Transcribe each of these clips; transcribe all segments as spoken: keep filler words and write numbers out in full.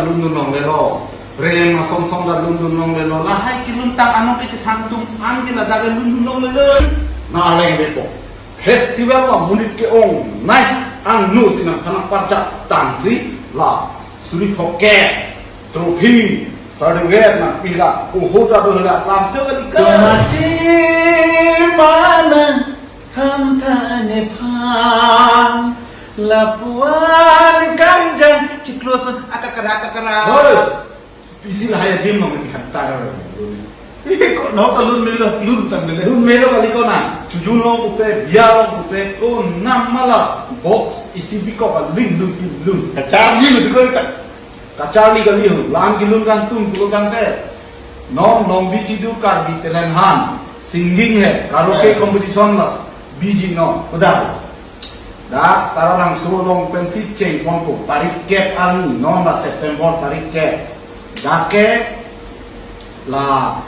Lundun longlelo. Reng asong song ta lundun longlelo. Lahai kelun tang anong kechethang atum an ke ladak lundun longlelo. Na aleng depo. Festival amonit ke-ongnei angno si nangphan nangparjap tangsi la suri phongke, trophy, certificate nangpi la, oho ta do la, lamse kali ka. Tomachi mana khantha nephan lapuan kangjang chiklo son akakara akakara. Hoi. Pisi lahai adim long di hantar. Ih, ko nonta lun melo, lun tang dele. Lun melo kali ko na. Chojun long pupe, biar long pupe, ko nam mala box isi bikok aling lun kin lun. Kacharli lo ko ka. Kacharli kali ho. Lam kelun kan tum, kelun kan te. Non, non biji du Karbi talent hunt. Singing hai, karaoke Eh. competition las. Biji non. Udah. Dak Taralangso along pensi chengpon ko, tarik kep arni, non la September tarik kep. Dak ke la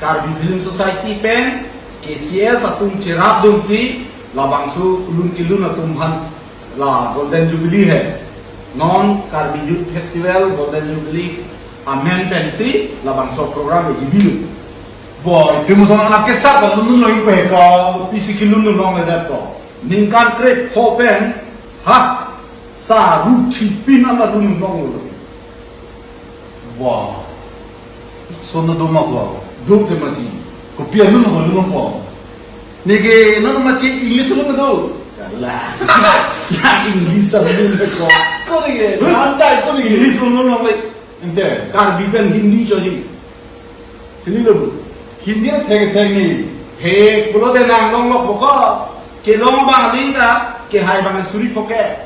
Karbi Film Society pen K C S atum cherapdunsi labangso lun kelun atum aphan la Golden Jubilee hai. Non Karbi Youth Festival Golden Jubilee amen pensi labangso program ibilo. Boy, temu son anak kesat lun lun lo ingko heka. Pisi kelun lun longledet ko. Ningkan krepho pen, ha, saru thipin ala lun longlo. Wah. Sona doma ko. Duk de mati. Kopi alun ko lun ko. Neke non mati English lun do. Kalang. Ya English lun ko. Ko neke, lantai ko neke. English lun lun longle. Ante, Karbi pen Hindi choji. Chinilo bu. Hindi an thek thek ni. Thek pulote nang longlok boko. Kelong abang aling ta, kehai abang suri phongke.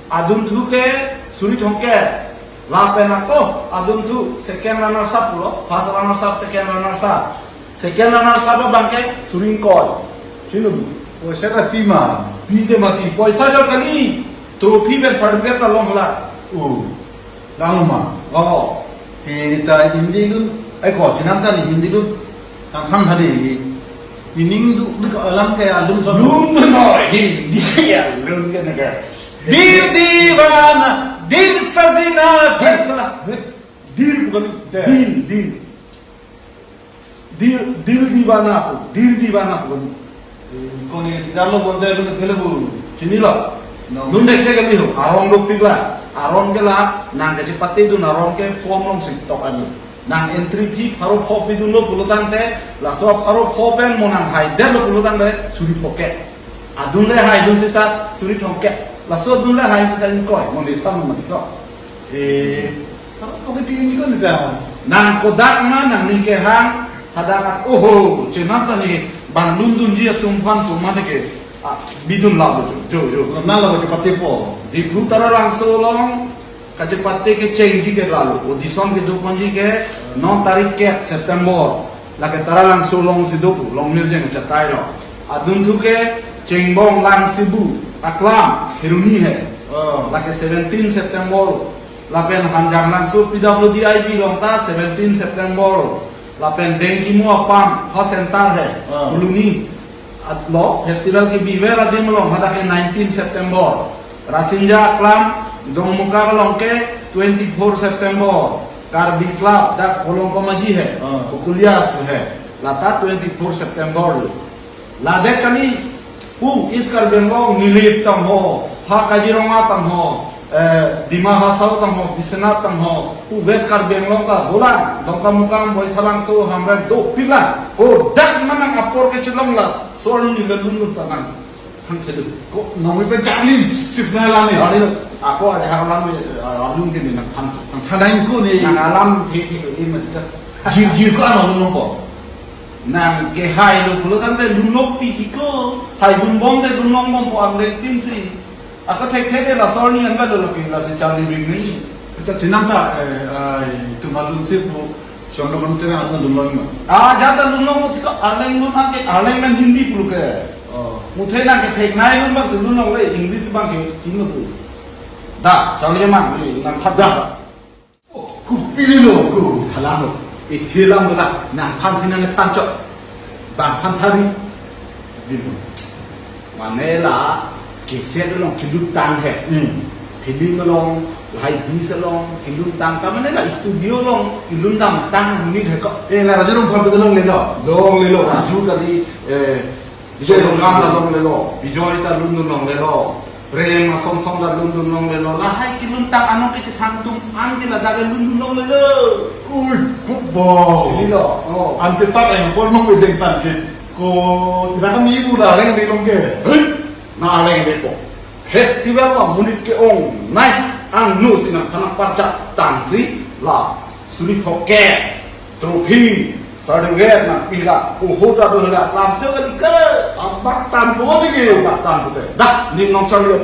Adunthu ke suri thomke. Lapen ako, adunthu second runners up pulo. First runners up, second runners up. Second runners up abang ke suri ingkoi. Chinilo bu. Poisa ta pi ma. Pi de mati. Poisa jor kali. Trophy pen certificate ta long hala. Oh. Lang ma. Oh. He ta Hindi lun, ai ko, chenam ta ni Hindi lun. Tang tham thadi. Meaning du, du ka alam ke alun so. Lun du no, Hindi alun ke na ka. Dil diwana, dil sajna. Dil salah. Dil bukan dil, dil. Dil, dil diwana pu, dil diwana pu koni. Koni dilo bonde lun thele bu. Chinilo. No. Lun dek dek kali ho, aron dopik la. Aron ke la, nang kachepatedun aron ke form alongsi tok anu. Nang entry fee pharo pho pidunlo pulotangte, laso pharo pho pen mo nang haidetlo pulotangte, suri phongke. Adun le haidun seta suri thomke. Laso adun le hai seta ingkoi, mo ni tham mo ni ko. Eh, pharo pho ke pi ni ko ni ta. Nang kodak ma nangning kehang, hadak at oho, chenam ta ni bang lundunji atum aphan pu mane ke, ah, bidun labo jo, jo. Na labo ke pate po. Diphu Taralangso along, kachepate kechengji ke lalo, audition keduk ponji ke non tarik kep September. Lake Taralangso alongsi do pu, Longmirjeng achatai lo. Adunthu ke Chengbong Langsibu, Aklam, Kheroni hai. Oh. Lake seventeen September. Lapen Hanjanglangso P W D I P along ta seventeen September. Lapen Dengkimo Apam, ha center hai. Oh. Uluni. At lo, festival kebiver adim along hadak ke nineteen September. Rasinja Aklam, Dongmukak along ke twenty-four September. Karbi Club, dak Bolong Komaji hai. Ah. Ukulia tu hai. Lata twenty-four September lo. Ladak kali, pu East Karbi Anglong Nilip tang ho, ha Kaziranga tang ho, eh, Dima Hasao tang ho, Biswanath tang ho, pu West Karbi Anglong ta dolang, Dongkamukam, Baithalangso, Hamren, dopik lang, kodak ma nang apor kechelong la, sor ni le lun lun ta nang. Thang thelu. Ko nong mi pen charli sip na la ni. Ari lo, ako aja hak alam, eh, alun ke ni nang tham. Nang tham dai ko ni. Nang alam the the ko ni mat ka. Jir jir ko ano lun ko. Nang kehai lo pulotangte lun nok pi ti ko. Haidun bomte lun nok bom po ang le tin si. Ako thek thek de la sor ni an ba lo lo ke la si charli ring ni. Acha chenam ta, eh, ai, tu malun sip bu. Chondro kan tera ano lun long ma. Ah, jata lun long ti ko arleng lun ake, arleng kan Hindi pulo ke. Oh. Muthe nang ketheknei lun bang si lun long le English bang ke kino tu. Da, charli mang ni nang thap da. Oh, ku pili lo, ku thalang lo. E thelang lo da, nang phan si nang than chok. Bang phan thari. Bin. Mane la, keset along kelut tang hai. Hmm. Film along Lahai bis along kelun tang, ta mane la studio along kelun tang tang monit heko. Eh, la Raju Rongphar pu ta longlelo. Longlelo, Raju kali, eh, Bijoy Rongphar ta longlelo, Bijoy ta lundun longlelo, Prem Asong Song ta lundun longlelo, lahai kelun tang anong kechethang atum an ke ladak ke lundun longlelo. Ui, kubor. Lilo, oh. Ante sar engpor nong bedeng tang ke. Ko, tidak kami ibu dah, reng di long ke. Hei, na reng di po. Festival la monit ke-ong nai angno si nangphan nangparjap tangsi la suri phoke trophy certificate nangpi la, oho ta do la lamse kali ke, abak tampo ni ke, abak tampo te. Dak ning nong charli